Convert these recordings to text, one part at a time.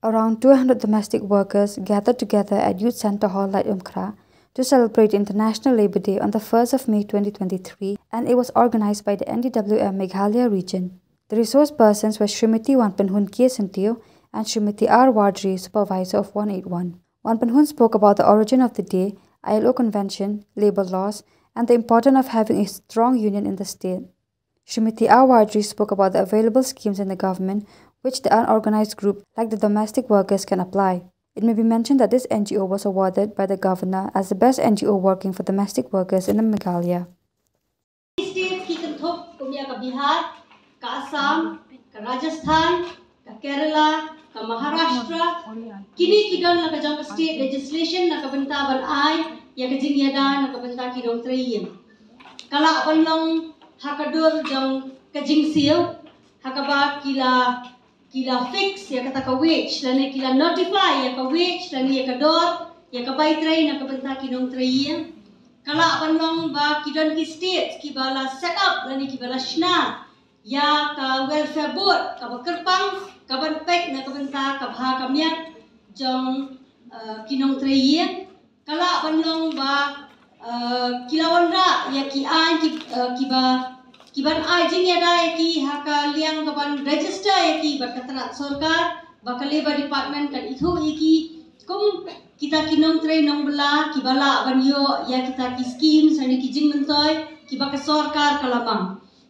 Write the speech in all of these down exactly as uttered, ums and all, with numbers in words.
Around two hundred domestic workers gathered together at Youth Centre Hall, Laitumkhrah, to celebrate International Labour Day on the first of May twenty twenty-three, and it was organised by the N D W M Meghalaya region. The resource persons were Srimati Wanpanhun K Syntiew and Srimati R Wardry, supervisor of one eight one. Wanpanhun spoke about the origin of the day, I L O convention, labour laws, and the importance of having a strong union in the state. Srimati R Wardry spoke about the available schemes in the government, which the unorganised group, like the domestic workers, can apply. It may be mentioned that this N G O was awarded by the governor as the best N G O working for domestic workers in the Meghalaya. State ki kynthup kum ïa ka Bihar, ka Assam, ka Rajasthan, ka Kerala, ka Maharashtra, kine ki don la ka jong ka state legislation na ka bynta ban ai ïa ka jingïada na ka bynta ki nongtrei ïing. Ka lah ban long ha ka dur jong ka jingsiew, ha kaba ki la, ki la fix ïa kata ka wage lane ki la notify ïa ka wage lane ïa ka dor ïa ka bai trei na ka bynta ki nongtrei ïing. Ka lah ban long ba ki don ki state kiba la set up lane kiba la shna ïa ka welfare board kaba kyrpang kaban peit na ka bynta ka bha ka miat jong, eh, ki nongtrei ïing. Ka lah ban long ba, eh, ki la wanrah ïa ki aiñ ki, eh, kiba, kiban ai jingïada ïa ki ha ka liang kaban register ïa ki bad ka tnat sorkar, ba ka Labour Department kan ithuh ïa ki kum kita ki nongtrei nongbylla kiba lah ban ïoh ïa kita ki schemes lane ki jingmyntoi kiba ka sorkar ka la mang.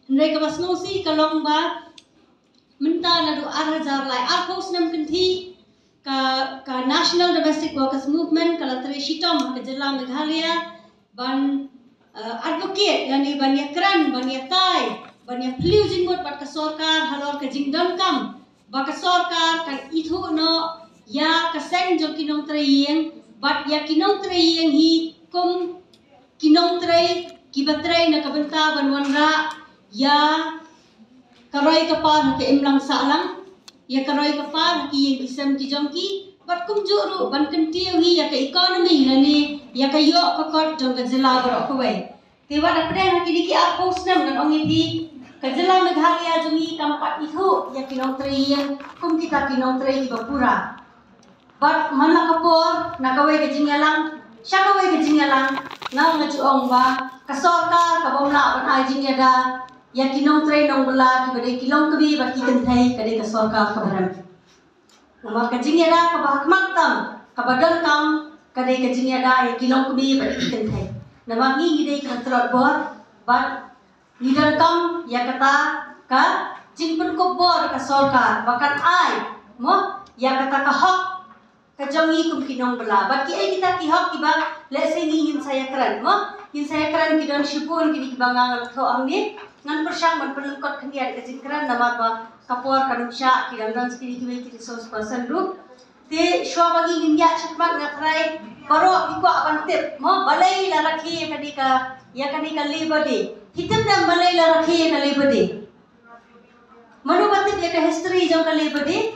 Hynrei kaba sngewsih ka long ba mynta naduh ar hajar lai arphew snem kynthih ka, ka National Domestic Workers Movement ka la trei shitom ha ka jylla Meghalaya ban, eh, advocate lane ban ïakren, ban ïatai, ban ïaphylliew jingmut bad ka sorkar halor ka jingdonkam ba ka sorkar kan ithuh noh ïa ka seng jong ki nongtrei ïing bad ïa ki nongtrei ïing hi kum ki nongtrei kiba trei na ka bynta ban wanrah ïa ka roi ka par ha ka imlang sahlang, ïa ka roi ka par ha ki ïing ki sem ki jong ki, bad kumjuh ruh ban kyntiew hi ïa ka economy lane ïa ka ïoh ka kot jong ka jylla baroh kawei. Te wat hapdeng ha kine ki arphew snem ngan ong ïa phi, ka jylla Meghalaya jong ngi kam pat ithuh ïa ki nongtrei ïing kum kita ki nongtrei kiba pura. Bad man la ka por na kawei ka jingïalang sha kawei ka jingïalang, nga nga ju ong ba ka sorkar ka bym lah ban ai jingïada ïa ki nongtrei nongbylla kiba dei ki longkmie bad ki kynthei, ka dei ka sorkar kaba rem. Namar ka jingïada kaba ha khmat tam kaba donkam ka dei ka jingïada ïa ki longkmie bad ki kynthei. Namar ngi ngi dei ka tlot bor bad ngi donkam ïa kata ka jingpynkup bor ka sorkar ba kan ai mo ïa kata ka hok ka jong ngi kum ki nongbylla. Bad kiei kita ki hok kiba lehse ngi ngin sa ïakren mo, ngin sa ïakren, ki don shibun kine kiba nga nga la thoh hangne. Ngan pyrshang ban pynlyngkot khyndiat ka jingkren namar ba ka por kan ym shah, ki dang don sa kine kiwei ki resource person ruh. Te shuwa ba ngi ngin ïaid shakhmat nga tharai baroh ki kwah ban tip mo balei la rakhe ïa kane ka, ïa kane ka Labour Day. Phi tip ne em balei la rakhe ïa ka Labour Day? Mano ba tip ïa ka history jong ka Labour Day?